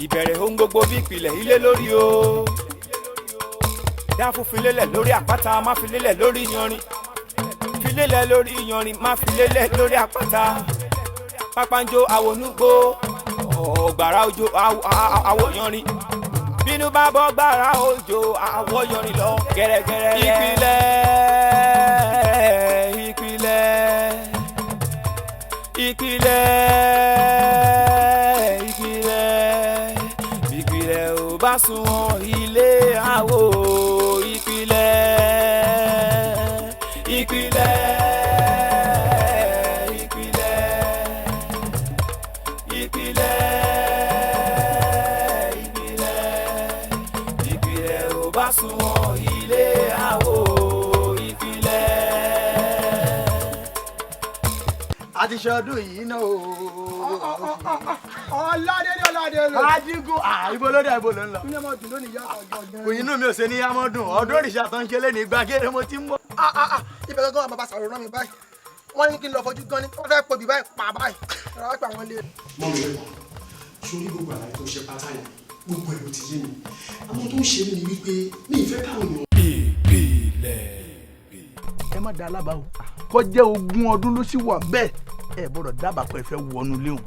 Ìbẹ̀rẹ̀ ohun gbogbo bí ìpìlẹ̀ ilé lórí o. Dáfún filélẹ̀ lórí àpáta, má filélẹ̀ lórí yanrìn. Filélẹ̀ lórí yanrìn, má filélẹ̀ lórí àpáta. Pápánjó àwọnúgbó, ọ̀gbàrá òjò àwọ̀ yanrìn. Bínú bá bọ́ gbàrá òjò, àwọ̀ yanrìn lọ gẹ́rẹ́gẹ́rẹ́. Ìpìlẹ̀, ìpìlẹ̀, ìpìlẹ̀, ìpìlẹ̀, ìpìlẹ̀ ò bá sunwọ̀n, ilé àwò. Ìpìlẹ̀, ìpìlẹ̀, ìpìlẹ̀, ìpìlẹ̀, ìpìlẹ̀, ìpìlẹ̀ ò bá sunwọ̀n, ilé àwò. Ìpìlẹ̀. A ti ṣe ọdún yìí náà o. Ọládélé, Ọládélé. Adigun, ibo ló dé, ibo ló ń lọ? Ní ọmọ dùn lónìí, yá ọjọ́ gan. Kò inú mi ò ṣe ní yámọ́dún ọdún òrìṣà tó ń ṣe lé ní gbàgede mo ti ń bọ̀. Ibẹ̀ gángan bàbá sàrò rán mi báyìí. Wọ́n ní kí n lọ fojú gan ni wọ́n fẹ́ pòbí báyìí pa báyìí. Rárá pa àwọn lé. Mọ mi rẹ sórí gbogbo àlàyé tó ṣe pátá yẹn, gbogbo ẹ̀ ló ti yé mi. Àwọn tó ń ṣe mí ni wípé mi ì fẹ́ káwọn èèyàn. Ìpìlẹ̀. Ẹ má da alábàá o, kọjá 20 ọdún ló sì wà bẹ́ẹ̀, ẹ gbọ́dọ̀ dábàá pé ẹ fẹ́ wọnú léwu.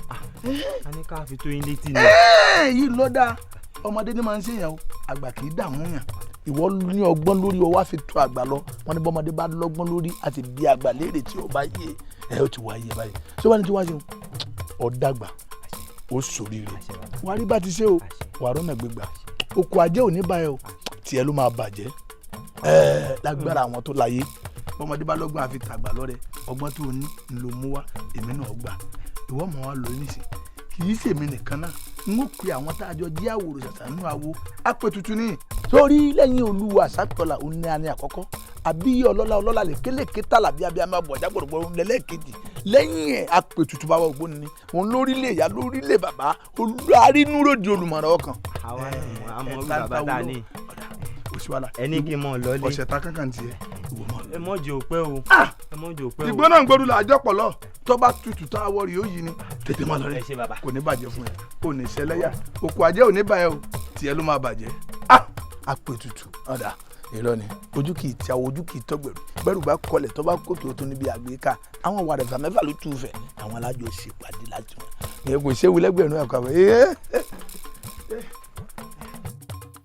A ní ká fi tó yín létí ni. Yìí lọ́dà ọmọdé ní máa ń ṣèyàn o, àgbà kì í dààmú yàn. Ìwọ ní ọgbọ́n lórí, ọwọ́ àfi tó àgbà lọ. Wọn ní bọ́mọdé bá lọ́gbọ́n lórí àti bí àgbà léèrè tí ó bá yé ẹ, ó ti wá yé báyìí. Ṣé wàá ní tí wàá ṣe ọ dàgbà, ó ṣòríire, wàá rí bá ti ṣe o, wàá rọ́nà gbégbà. Oko ajé ò ní báyìí o, tiẹ̀ ló máa bàjẹ́ ẹ lágbára àwọn tó láyé. Bọ́mọdé bá lọ́gbọ́n àfi tàgbà lọ́rẹ. Ọgbọ́n tó o ní ń lo mú wá, èmi náà gbà. Ìwọ mọ̀ wá lọ nísìn, kì í ṣèmi nìkan náà, n ó pe àwọn tá a jọ jí àwòrò ṣàṣà nínú àwo apẹ̀tùtù ní. Sórí lẹ́yìn olúwa àṣàkọlà òun ní ani àkọ́kọ́ àbí ọlọ́lá ọlọ́lá lèkélèké tàlàbí abiyamọ abọ̀já gbọ̀dọ̀gbọ̀dọ̀ lẹ́lẹ́kejì. Lẹ́yìn ẹ̀, apẹ̀tùtù bàbá ògbóni ni òun lórílẹ̀ ìyá, lórílẹ̀ bàbá olùhárínúròdì olùmọ̀ràn ọkàn. Àwa náà mọ̀, àmọ́ irú bàbá tá a ní. Òṣùwàlà. Ẹ ní kí n mọ̀ lọ́lé. Ọ̀sẹ̀ ta kankan tiẹ̀, ìwọ mọ̀ lọ. Ẹ mọ̀ jẹ́ òpẹ́ o. Ẹ mọ̀ jẹ́ òpẹ́ o. Ìgbóná ń gbódú làjọ pọ̀ lọ, tó bá tutù tá a wọ rí ó yí ni. Tètè máa lọ rẹ. Ẹ ṣé bàbá. Kò ní bàjẹ́ fún ẹ, kò ní ṣẹlẹ́yà. Òkú ajé ò ní bà ẹ́ o, tiẹ̀ ló máa bàjẹ́. Apètùtù ọ̀dà irọ́ ni, ojú kì í ti àwọn, ojú kì í tọ́gbẹ̀rù gbẹ̀rù bá kọlẹ̀ tó bá kókè, ó tún níbi àgbéká àwọn wàrẹ̀fà mẹ́fà ló tù fẹ̀. Àwọn alájọ ṣèpàdé láti wọn ìyẹn kò ṣéwu lẹ́gbẹ̀rún ẹ̀kọ́ àbẹ̀.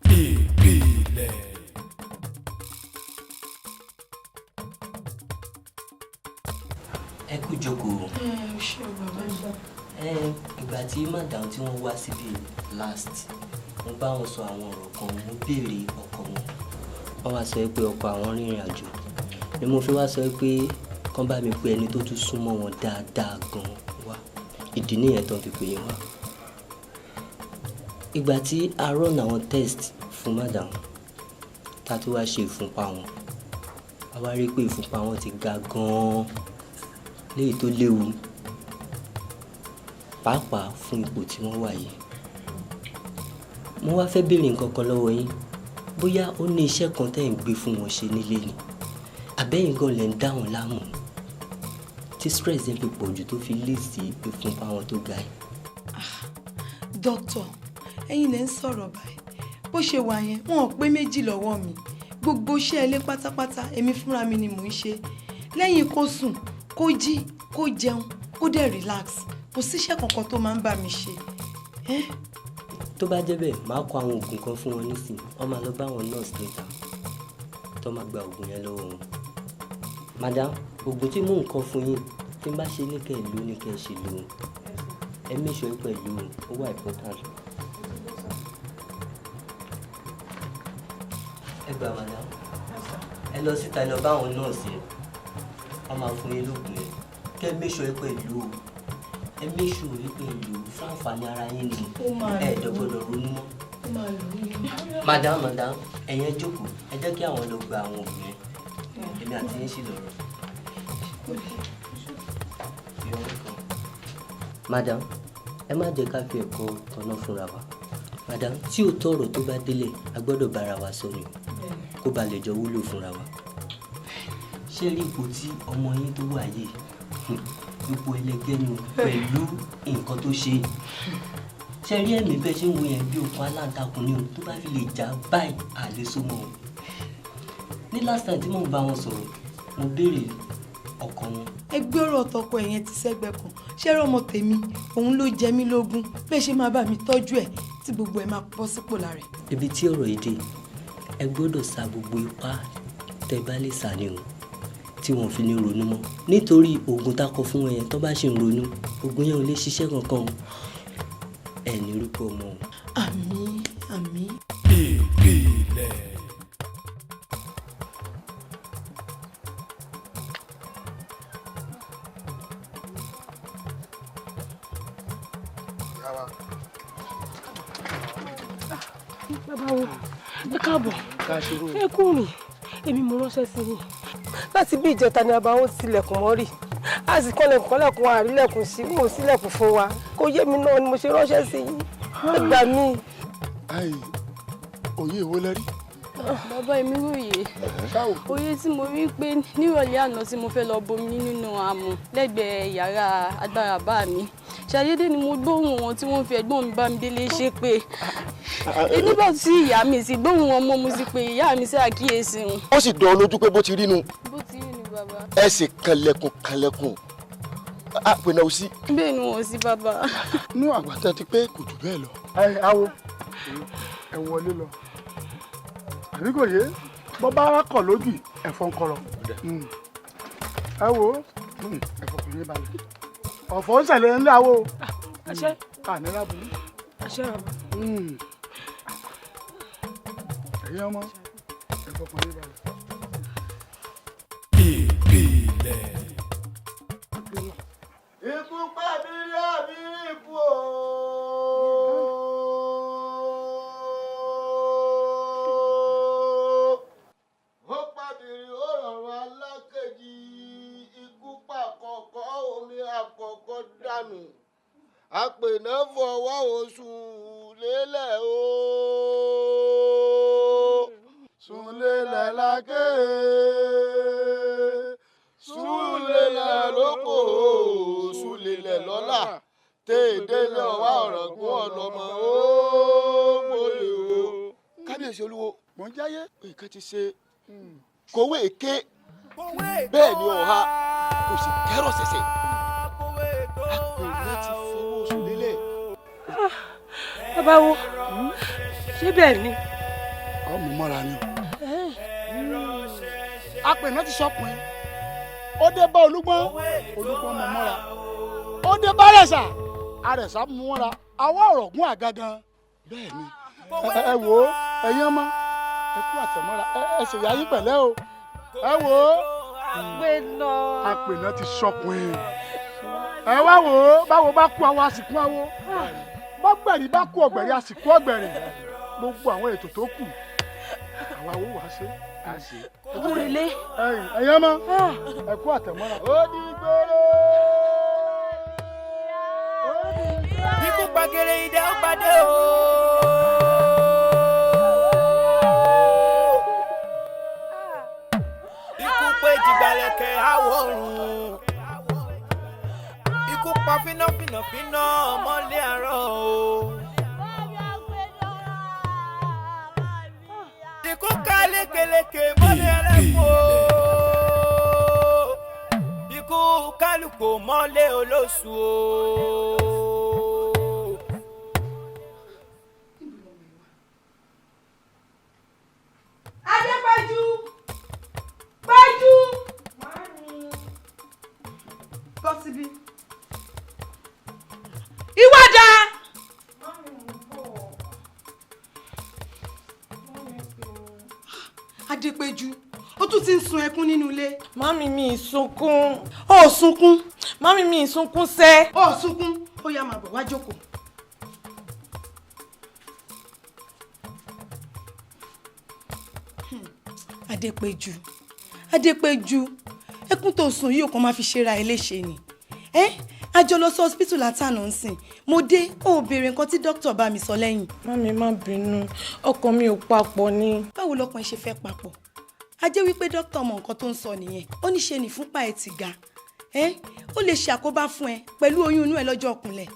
Ìpìlẹ̀. Ẹ kú jókòó. Ẹ ṣé o, bàbá mi. Ẹ ìgbà tí madam tí wọ́n wá síbí last, mo bá wọn sọ àwọn ọ̀rọ̀ kan, mo béèrè ọkọ wọn. Wọ́n wá sọ pé ọkọ àwọn rìnrìn àjò ni. Mo fi wá sọ pé kán bá mi pé ẹni tó tún súnmọ́ wọn dáadáa gan wá. Ìdí nìyẹn tó fi pè yín wá. Ìgbà tí a run àwọn test fún madam, tá a tún wá ṣe ìfúnpá wọn, a wá rí pé ìfúnpá wọn ti ga gan-an léyìí tó léwu pàápàá fún ipò tí wọ́n wà yìí. Mo wá fẹ́ béèrè nǹkan kan lọ́wọ́ yín, bóyá ó ní iṣẹ́ kan tẹ́ ń gbé fún wọn ṣe nílé ni, àbẹ́yìn gan lẹ̀ ń dá wọn láàmú tí stress yẹn fi pọ̀ jù tó fi lè sí ìfúnpá wọn tó ga yìí? Dókítà, ẹ̀yin lẹ ń sọ̀rọ̀ báyìí. Bó ṣe wà yẹn, wọn ò pé méjì lọ́wọ́ mi. Gbogbo iṣẹ́ ilé pátápátá, èmi fúnra mi ni mò ń ṣe. Lẹ́yìn kó sùn, kó jí, kó jẹun, kó dẹ̀ relax, kò síṣẹ́ kankan tó máa ń bá mi ṣe. Eh? Tó bá jẹ́ bẹ́ẹ̀, máa kọ àwọn oògùn kan fún wọn nísìnyí. Wọ́n máa lọ bá àwọn nurse níta tó máa gba oògùn yẹn lọ́wọ́ wọn. Madam, oògùn tí mò ń kọ fún yín, tí n bá ṣe ní kẹ́ ẹ̀ lò ní kẹ́ ẹ ṣe lò ó, ẹ make sure pẹ̀lú ó wà important. Ẹ gbà, madam. Ẹ lọ síta, ẹ lọ bá àwọn nọ́ọ̀sì yẹn, wọ́n máa fún yín lóògùn yẹn. Kẹ́ ẹ make sure pẹ̀lú o, ẹ make sure pẹ̀lú fún àǹfààní ara yín ni. Ó máa ẹ lò ó. Dẹ̀ gbọ́dọ̀ ronú mọ́. Ó máa lò ó. Madam, madam, ẹ̀yin ẹ jókòó, ẹ jẹ́ kí àwọn lọ gba àwọn oògùn yẹn. Èmi àti yín sì lọ́rọ̀. You're welcome. Madam, ẹ má jẹ́ ká fi ẹ̀kọ́ tọ̀nà fúnra wa. Madam, tí òótọ́ ọ̀rọ̀ tó bá délẹ̀, a gbọ́dọ̀ bára wa sọ ni kó ba lè jọ wúlò fúnra wa. Ṣé rí ipò tí ọmọ yín tó wà yìí, ipò ẹlẹgẹ́ ni o, pẹ̀lú nǹkan tó ṣe. Ṣe rí ẹ̀mí bẹ́ẹ̀ ṣe ń wo yẹn bí okun aláǹtakùn ni o, tó bá fi lè já báyìí àlè so mọ́ o. Ní last time tí mò ń bá wọn sọ̀rọ̀, mo béèrè ọkọ wọn. Ẹgbẹ́ ọ̀rọ̀ tọkọ ẹ̀yẹn ti sẹ́gbẹ́ kan. Ṣẹ́rọ ọmọ tèmi òun ló jẹ mí lógún, bẹ́ẹ̀ ṣe máa bá mi tọ́jú ẹ̀ tí gbogbo ẹ̀ máa bọ́ sípò lára ẹ̀. Ibi tí ọ̀rọ̀ yìí dé, ẹ gbọ́dọ̀ sa gbogbo ipá tẹ́ bá lè sà ni o, tí wọn fi ní ronú mọ́, nítorí oògùn tá a kọ fún wọn yẹn, tó bá ṣì ń ronú, oògùn yẹn ò lè ṣiṣẹ́ kankan o. Ẹ ní rúkọ ọmọ o. Àmín, àmín. Ìpìlẹ̀. Bàbá wo, ẹ káàbọ̀, ẹ kú rìn. Èmi mo ránṣẹ́ sí yín láti bí ìjẹta ni àbáwọ̀ tilẹ̀kùn mọ́rì, a sì kọ́lẹ̀kùn kọ́lẹ̀kùn àrílẹ̀kùn sí mò ń sílẹ̀kùn fún wa. Kò yé mi náà ni mo ṣe ránṣẹ́ sí yín, ẹ gbà mí. Òye ìwo lẹ rí? Bàbá, èmi ròyè òye tí mo rí pé nírọ̀lẹ́ àná tí mo fẹ́ lọ bomi nínú àmù lẹ́gbẹ̀ẹ́ yàrá agbára bá mi, ṣàdédé ni mo gbóhùn wọn tí wọ́n fi ẹ̀gbọ́n mi Bámidélé ṣe pé nígbà tí ìyá mi sì gbóhùn wọn mọ́, mo sì pé ìyá mi sí àkíyèsí wọn. Ó sì dán ọ lójú pé bó ti rí nu? Bó ti rí ni, bàbá. Ẹ sì kànlẹ̀kùn kànlẹ̀kùn, àpènà ò sí. Bẹ́ẹ̀ ni wọ́n sí, bàbá. Inú àgbàtà ti pé kò jù bẹ́ẹ̀ lọ. Ẹ awo, ẹ wọlé lọ, àbí kò yé? Bọ́ bá wá kọ̀ lójú ẹ̀fọn kọ̀rọ̀. Ẹ wo, ẹ̀fọn kò ní balẹ̀, ọ̀fọ̀ ń ṣẹlẹ̀ ńlẹ̀ awo. Àṣẹ. Àní láburú. Àṣẹ, bàbá. Ẹ̀yin ọmọ, ẹ̀fọn kò ní balẹ̀. Ìpìlẹ̀. Ikú pàbírí àbírí ikú o. Ó pàbírí ó rọrùn alákejì, ikú pàkọ́kọ́ omi àkọ́kọ́ dànù. Àpènà fọwọ́ oṣù lélẹ̀ o. Súnlélẹ̀ lákè, súnlélẹ̀ lóko, súnlélẹ̀ lọ́la, téèdélé ọwá ọ̀rọ̀gún ọlọ́mọ ó gbòòrò o. Kábíyèsí olúwo, mò ń jáyé. Nǹkan ti ṣe kòwé èké, bẹ́ẹ̀ ni ọ̀ha kò sì kẹ́rọ̀ ṣẹ̀ṣẹ̀. Àpènà ti fọwọ́ oṣù lélẹ̀. Bàbá wo, ṣé bẹ́ẹ̀ ni? Ọmọ mọ́ra ni o. Apẹ̀nà ti sọkùnrin, ó dé bá olúgbọ́n, olúgbọ́n mú mọ́ra, ó dé bá àrẹ̀sà, àrẹ̀sà mú mọ́ra, àwa ọ̀rọ̀gún àgangan. Bẹ́ẹ̀ ni. Ẹ wò ó, ẹ̀yin ọmọ, ẹ kú àtẹ̀mọ́ra, ẹ ṣèyá yín pẹ̀lẹ́ o. Ẹ wò ó. Àpènà. Apẹ̀nà ti sọkùnrin. Ẹ wá wò ó, báwo bá kú àwọn àsìkò àwo, bọ́gbẹ̀rì bá kú ọ̀gbẹ̀rì àsìkò ọ̀gbẹ̀rì, gbogbo àwọn ètò tó kù àwa wo wàá ṣe. Òwúrẹ́lẹ́. Ẹ̀yin ọmọ, ẹ kú àtẹ̀mọ́ra. Ó di gbére. Ikú pàgẹ́rẹ́ idẹ ó pàdé o. Ikú pé jìgbàlẹ̀kẹ̀ àwọ̀rùn. Ikú pa fínáfínàfíná mọ́lé àárọ̀ o. Ikú ká lékeleke mọ́lé ẹlẹ́kùn o. Ikú kálukò mọ́lé olóṣù o. Adépẹ́jú, Péjú. Bọ́ síbí. Ìwádà. Adépẹ́jú, ó tún ti ń sun ẹkún nínú ilé. Mami, mi ì sunkún. Ó ò sunkún. Mami, mi ì sunkún sẹ́. Ó ò sunkún. Ó yá, máa bọ̀ wá jókòó. Adépẹ́jú, Adépẹ́jú, ẹkún tó sùn yìí ò kàn máa fi ṣera ẹ léṣe ni. Ẹ a jọ lọ sí hospital látànà ń sìn, mo dé, ó béèrè nǹkan tí dókítà bá mi sọ lẹ́yìn. Mami, má bínú, ọkàn mi ò papọ̀ ni. Báwo lọkàn ẹ ṣe fẹ́ papọ̀? A jẹ́ wípé dókítà mọ nǹkan tó ń sọ nìyẹn. Ó ní ṣe ní fúnpá ẹ ti ga, ẹ ó lè ṣe àkóbá fún ẹ pẹ̀lú oyún inú ẹ lọ́jọ́ ọkùnlẹ̀.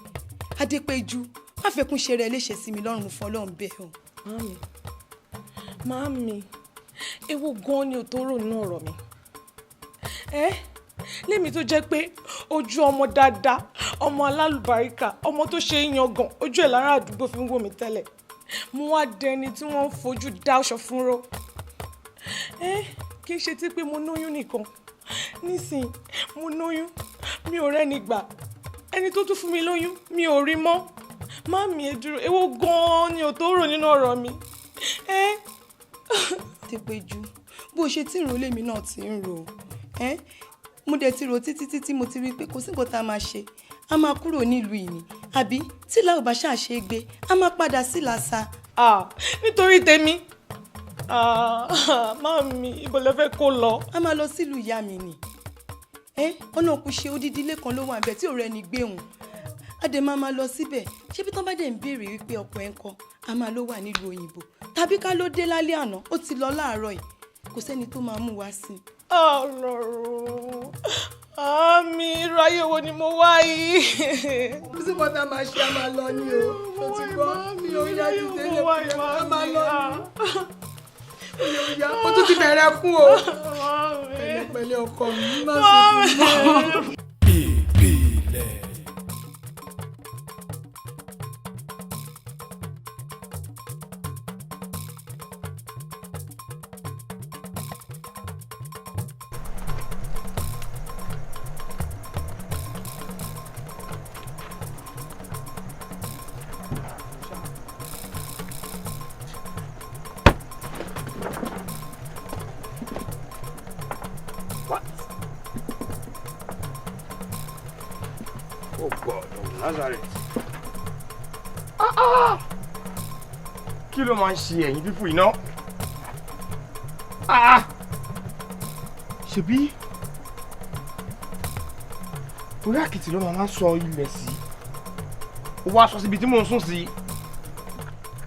Adépẹ́jú, Má fẹ́ kún ṣe rẹ léṣe sí mi lọ́rùn, mo fọlọ́run bẹ́ẹ̀ o. Màámi, màámi, ewu gan ni ò tó rò nínú ọ̀rọ̀ mi. Ẹ́ lémi tó jẹ́ pé ojú ọmọ dáadáa, ọmọ alálùbáríkà, ọmọ tó ṣe é yangàn, ojú ẹ̀ lára àdúgbò fi ń wò mí tẹ́lẹ̀. Mo wá dẹni tí wọ́n ń fojú dá aṣọ fún ró. Ẹ́ kì í ṣe tí pé mo lóyún nìkan. Nísìnyí, mo lóyún, mi ò rẹ́ni gbà. Ẹni tó tún fún mi lóyún, mi ò rí mọ́. Màámi, ẹ dúró, ewo gan-an ni ò tó rò nínú ọ̀rọ̀ mi. Ẹ́ Adépéjú, bó ṣe tí ń rò lèmi náà ti ń rò ẹ́. Mo dẹ̀ ti rò títí títí, mo ti rí i pé kò sí nǹkan tá a máa ṣe, a máa kúrò nílùú yìí ni, àbí tí làwọn bá ṣáà ṣe é gbé, a máa padà sí làṣà. Nítorí tèmi, màámi, ibo lẹ fẹ́ kó lọ? A máa lọ sílùú ìyá mi ni. Ọ̀nà kò ṣe odidi ilé kan ló wà níbẹ̀ tí ọ̀rẹ́ ni gbé òun. A dẹ̀ máa máa lọ síbẹ̀. Ṣé bí tán bá dẹ̀ ń béèrè wípé ọkọ ẹ̀ ń kọ́, a máa ló wà nílùú òyìnbó, tàbí ká ló dé lálẹ́ àná, ó ti lọ láàárọ̀ yìí, kò sẹ́ni tó máa mú wa sí i. Ọlọ́run, àmì irú ayé wo ni mo wá yìí? Kò sí nǹkan tá a máa ṣe, a máa lọ ni o. Mo ti gbọ́, mi ò yá ti délé, a máa lọ ni. Oya, o tún ti bẹ̀rẹ̀ kún o. Pẹ̀lẹ́pẹ̀lẹ́ ọkọ mi, má ṣe fún mi. Ìpìlẹ̀. What? Oh God of Nazareth. Ah ah! Kí ló máa ń ṣe ẹ̀yin fífò iná? Ah! Ṣebí orí àkìtì ló máa ń sọ ilẹ̀ sí. Ó wá sọ síbi tí mò ń sùn sí.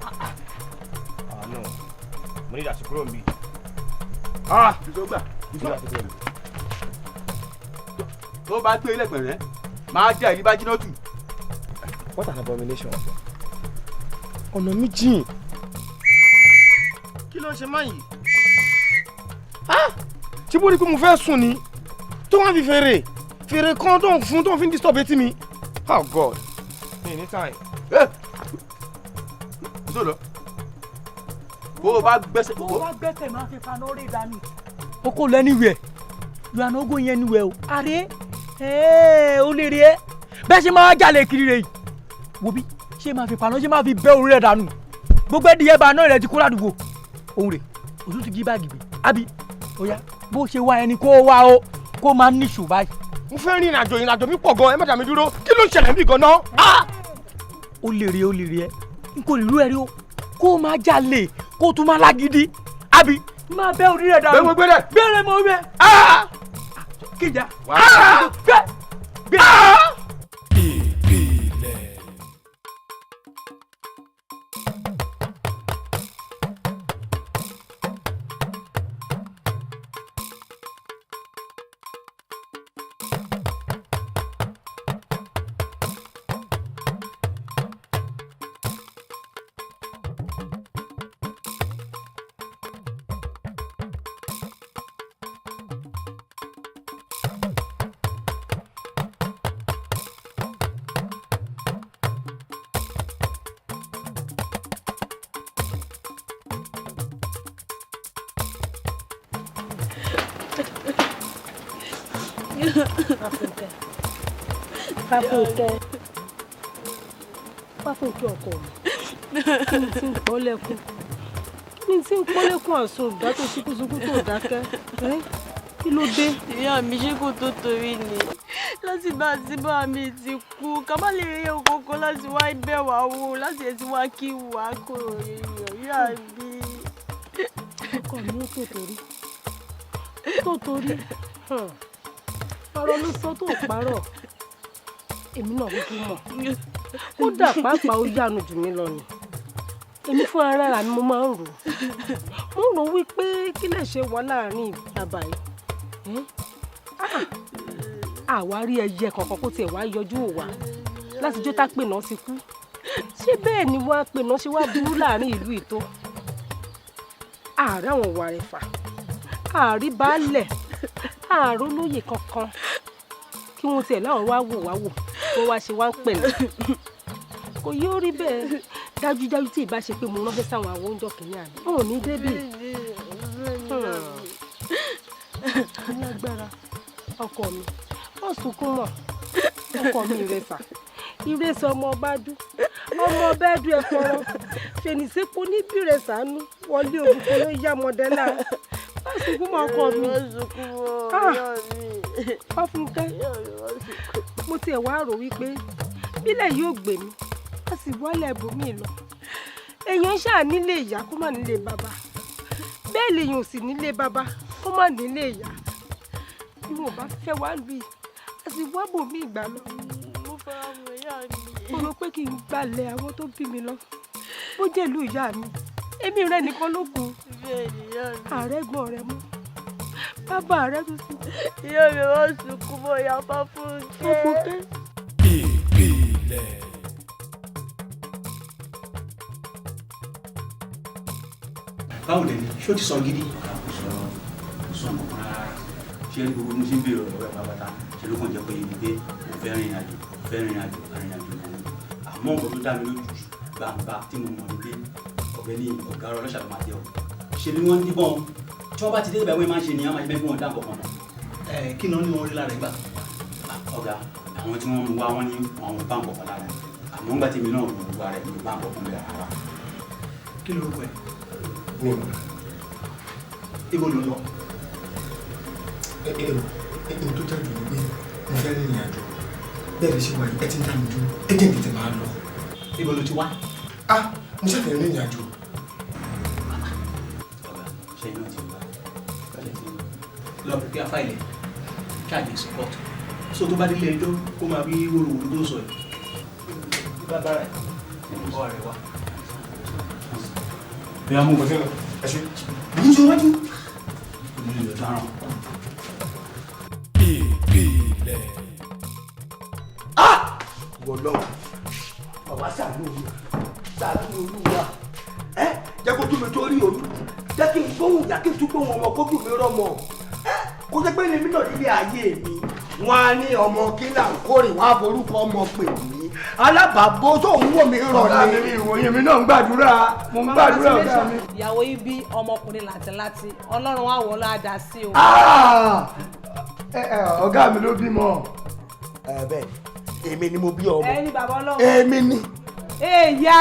Ah no, mo ní ìdásí kúrò níbí. Ah! Ìjọba tó bá gbé ilé pẹ̀rẹ́ máa jẹ́ ìlú bá jiná tù. What an abomination. Ọ̀nà mi jìn. Kí ló ń ṣe máa yìí? Ṣé bó rí pé mo fẹ́ sùn ni? Tó wá fi fèrè fèrè kan tó ń fún tó ń fi ń disturb etí mi. Oh God. Mi ní time. Sọ̀rọ̀ bó o bá gbẹ́sẹ̀. Bó o bá gbẹ́sẹ̀ máa fi paná rí dànù. O kò lọ anywhere, you are not going anywhere o. Àrẹ o lè rí ẹ bẹ́ẹ̀ ṣe máa jalè kiri rẹ̀ yìí. Wo bí ṣé máa fi paná, ṣé máa fi bẹ́ orí rẹ̀ dànù. Gbogbo ẹdìyẹ bá náà rẹ̀ ti kó ládùúgbò. Òun rè òtún ti jí báàgì gbé àbí oya bó ṣe wá ẹni kó wá o kó máa níṣù báyìí. Mo fẹ́ rin ìrìnàjò, ìrìnàjò mi pọ̀ gan, ẹ má dà mí dúró. Kí ló ń ṣẹlẹ̀ níbí gan-an? O lè rí, o lè rí ẹ n kò lè rú ẹ rí o, kó máa jalè kó tún máa lágídí àbí máa bẹ́ orí rẹ̀ dànù. Gbẹ́rẹ́ gbẹ́rẹ́ mọ́ bẹ́ẹ̀. Kíjà gbẹ́ gbẹ́. Ìpìlẹ̀. Fáfúnkẹ́, Fáfúnkẹ́, Fáfúnkẹ́ ọkọ mi, kí ni tí ń pọ́ lẹ́kún? Kí ni tí ń pọ́ lẹ́kún àsun ìdá tó sunkúnsunkún tó dákẹ́? Kí ló dé? Ìyá mi, ṣé kò tó torí ni? Láti bá àti bá mi ti kú, ká má lè rí òkòkò láti wá ibẹ̀ wá wò, láti ẹ̀ ti wá kí wá kó èèyàn, ìyá mi. Ọkọ mi, ó tó torí. Tó torí. Ọ̀rọ̀ ló sọ tó parọ́, èmi náà kúkú mọ̀. Kódà pàápàá ó yànú jù mí lọ ni. Èmi fún ara mi mo máa ń rò ó. Mo rò wípé kí lè ṣe wà láàrin bàbá yìí. Àwa rí ẹyẹ kankan kó tiẹ̀ wá yọjú wò wá látijọ́ tá pè náà ti kú. Ṣé bẹ́ẹ̀ ni wọ́n á pè náà ṣe wá burú láàrin ìlú ìtó? Ààrẹ àwọn wà rẹ̀ fà, ààrí baálẹ̀, ààrẹ olóyè kankan kí wọ́n tiẹ̀ láwọn wá wò wá wò kó wá ṣe wá ń pẹ̀lẹ́. Kò yóò rí bẹ́ẹ̀ dájúdájú tí ìbá ṣe pé mo ránṣẹ́ sáwọn àwọn oúnjẹ kìíní àná. Wọn ò ní débì. Lágbára ọkọ mi, wọ́n sunkún mọ́ ọkọ mi. Ìrẹsà ìrẹsà ọmọ ọba dún ọmọ ọba ẹdún ẹfọrọ fèrèsépò níbí rẹ sànú wọlé òbúkọ ló yá mọdẹlá. Wọ́n sunkún mọ́ ọkọ mi. Fáfúnkẹ́, mo tiẹ̀ wá rò wípé bílẹ̀ yóò gbè mí a sì wálẹ̀ ibòmíì lọ. Èèyàn ṣáà nílé ìyá kó má nílé bàbá, bẹ́ẹ̀ lèèyàn ò sì nílé bàbá kó má nílé ìyá. Bí wọn bá fẹ́ wá lù yìí a sì wá bòmíì gbà lọ. Mo fara mọ́ ìyá mi. Mo rò pé kí n gbalẹ̀ àwọn tó bí mi lọ, bó jẹ́ ìlú ìyá mi, èmi rẹ nìkan ló kù. Ààrẹ gbọ́n rẹ mọ́ bàbá rẹ tó sì. Ìyá mi wá sunkún mọ́ ìyá Fáfúnkẹ́. Fáfúnkẹ́. Ìpìlẹ̀. Báwo lè ní ṣó ti sọ gidi. Kò sọ nǹkan kan rárá. Ṣé ní gbogbo mo ṣe ń béèrè ọ̀rọ̀ ẹ̀ pátápátá, ṣe ló kàn jẹ́ pé ibi pé mo fẹ́ rìnrìn àjò, fẹ́ rìnrìn àjò, arìnrìn àjò lòun. Àmọ́ nǹkan tó dá mi lójú jù gbangba tí mo mọ̀ ni pé ọ̀gbẹ́ni ọ̀gá ọlọ́ṣà ló máa jẹ́ o. Ṣe ni wọ́n ń díbọ́n tí wọ́n bá ti dé ibà, wọ́n máa ń ṣe nìyẹn, máa ṣe bẹ́ẹ̀ bí wọ́n dá nǹkan kan mọ̀. Ẹ kí ni wọ́n ní wọ́n rí lára ìgbà? Ọ̀gá, àwọn tí wọ́n mú wá, wọ́n ní àwọn bá nǹkan kan lára ẹ̀, àmọ́ ńgbà tèmi náà wò ó ara ẹ̀, mi ò bá nǹkan kan bẹ̀rẹ̀ rárá. Kí lorúkọ ẹ? Mi ò ibo ló ń lọ? Ẹ ẹ ẹ n tó jáde ní pé mo fẹ́ rìnrìn àjò. Bẹ́ẹ̀ lè ṣe wáyé, ẹ ti ń dá mi dúró, ẹ jẹ́ n tètè máa lọ. Ibo ló ti wá? Ah, mo ṣàfẹ́ rìnrìn àjò. Ọ̀gá, ṣe iná ti wá? Lọ prepare file ẹ, charge sí court, so tó bá délé ẹjọ́ kó máa bí wóróworó tó sọ yìí bá bára ẹ ọ rẹ wá. Bí a mú Mo ti ń lọ, ẹ ṣe. Mo ń sọ wájú. Mi ò dáràn. Ìpìlẹ̀. Wọlọ́wọ́ bàbá, ṣàánú mi, ṣàánú olúwa. Ẹ jẹ́ kó tún mi tó rí olú, jẹ́ kí n gbóhùn ìyá, kí n tún gbóhùn ọmọ, kójú mi rọ́mọ. Ẹ kó jẹ́ pé lèmi náà nílé ayé mi, wọ́n á ní ọmọ kí là ń kórè, wọ́n á forúkọ ọmọ pè mí alábàábó tó ń wò mí rọ̀ Ọ̀gá ni. mi, ìwòye mi náà ń gbàdúrà, mo ń gbàdúrà, ọ̀gá mi. Ìyàwó yìí bí ọmọkùnrin làǹtìlanti, Ọlọ́run á wọ̀ ọ́ dá sí o. Ah! Ẹ, ẹ, ọ̀gá mi ló bímọ. Ẹ bẹ́ẹ̀ ni, èmi ni mo bí ọmọ. Ẹni bàbá ọlọ́mọ. Èmi ni. Èyà,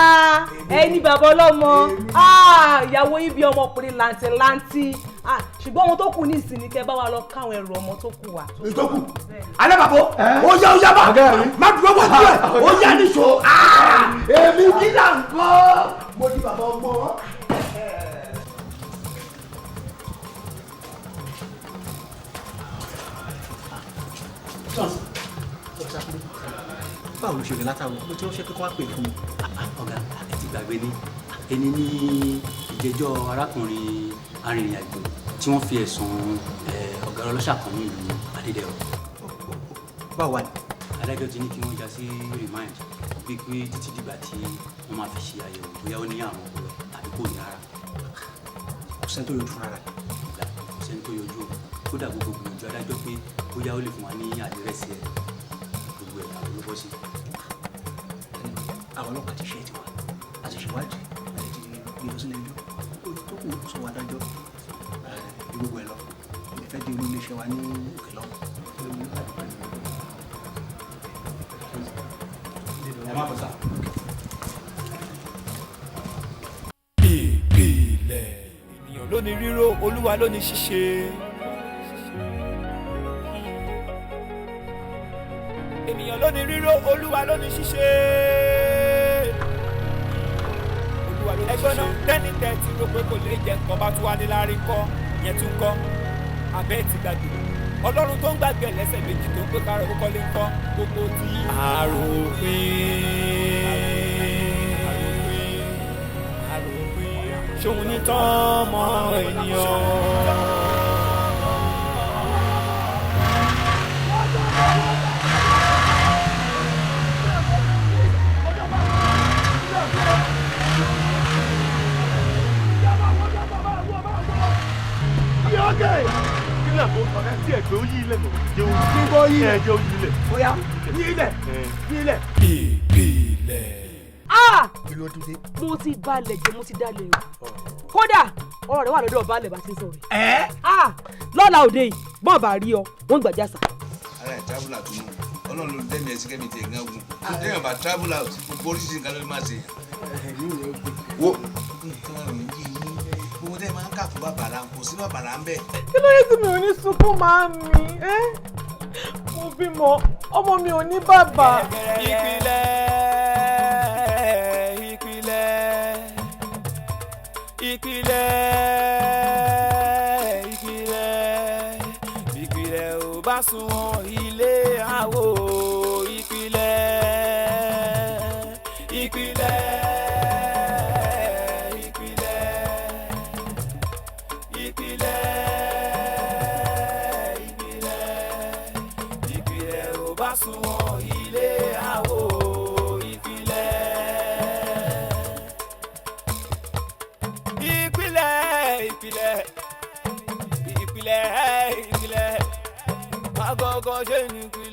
ẹni bàbá ọlọ́mọ. Ah, ìyàwó yìí bí ọmọkùnrin làǹtìlanti. Ah, ṣùgbọ́n ohun tó kù ní ìsìn ni kẹ́ bá wa lọ káwọn ẹrù ọmọ tó kù wá. Ìtókù alábàbò, ó yá, ó yá, bá má dúró wá dúró ẹ, ó yá níṣó. Èmi kí là ń kọ́, mo di bàbá ọmọ. Báwo ló ṣe rìn látàwọn mo ti ránṣẹ́ pé kó wá pè é fún mi? Ọ̀gá, ẹ ti gbàgbé ní ẹni ní ìjẹ́jọ́ arákùnrin arìnrìn-àjò tí wọ́n fi ẹ̀sùn ọ̀gá ọlọ́ṣà kan ní ìlú Adédẹ̀rọ̀. Báwo wà ní? Adájọ́ ti ní kí wọ́n já sí remand pípé títí dìgbà tí wọ́n máa fi ṣe àyẹ̀wò bóyá ó ní àrùn ọpọlọ tàbí kò ní rárá. Kò sẹ́ni tó yọjú fúnra rẹ̀? Kò sẹ́ni tó yọjú o. Kódà gbogbo gbìyànjú adájọ́ pé bóyá ó lè fún wa ní àdírẹ́sì ẹ̀, gbogbo ẹ̀ àwọn ló bọ́ sí. Àwọn ọlọ́pàá ti ṣe tiwa, a ti ṣèwádìí, a ti gbé lọ sílé ẹjọ́, ó tó kù sọ wá dájọ́ ní gbogbo ẹ̀ lọ. Èmi fẹ́ di olú iléeṣẹ́ wa ní òkè lọ́wọ́. Ẹ má bọ̀ sá. Ìpìlẹ̀. Ènìyàn ló ní ríró, Olúwa ló ní ṣíṣe. Ènìyàn ló ní ríró, Olúwa ló ní ṣíṣe. Olúwa ló ní ṣíṣe. Ẹgbọ́n náà tẹ́ni tẹ́tí rò pé kò lè jẹ nǹkan bá tún wá ní láárí kọ́ yẹn tún kọ́ abẹ́ ti gbàgbé. Ọlọ́run tó ń gbàgbé lẹ́sẹ̀ méjì tó ń pé kárọ̀ ó kọ́lé ń kọ́ gbogbo tí. Àròpin, àròpin, ṣòun ní tán mọ́ ènìyàn. yí Ẹ ilẹ̀. jẹ́ ó yí ilẹ̀. Ó yá, yí ilẹ̀, yí ilẹ̀. Ah! Kí ló tún dé? Mo ti balẹ̀ jẹ́, mo ti dalẹ̀ o. Kódà ọ̀rọ̀ rẹ̀ wà lọ́dọ̀ balẹ̀ bá ti ń sọ̀rọ̀. Ẹ́. Ah! Lọ́la òde yìí, bọ́n bá rí ọ, wọ́n gbàjà sà. Ara ẹ̀ travel out nù, ọlọ́run ló dẹ́mi ẹ̀ sí kẹ́mi tiẹ̀ gán ogun tó dẹ́yìn bá travel out, gbogbo oríṣiríṣi nǹkan ló lè má ṣe. Wo nǹkan ò ní yí yín, gbogbo tẹ́ ẹ máa ń kà fún bàbàrà, kò sí bàbàrà ń bẹ̀. Kí ló dé tí mi ò ní sunkún, máa mi ẹ́? Mo bímọ, ọmọ mi ò ní bàbá. Ìpìlẹ̀, ìpìlẹ̀, ìpìlẹ̀, ìpìlẹ̀, ìpìlẹ̀ ò bá sunwọ̀n ilé àwò. Ìpìlẹ̀, ìpìlẹ̀, ìpìlẹ̀, ìpìlẹ̀, ìpìlẹ̀, ìpìlẹ̀ ò bá sunwọ̀n ilé àwò. Ìpìlẹ̀, ìpìlẹ̀, ìpìlẹ̀, ìpìlẹ̀, ìpìlẹ̀, agogo ṣe ní ìpìlẹ̀.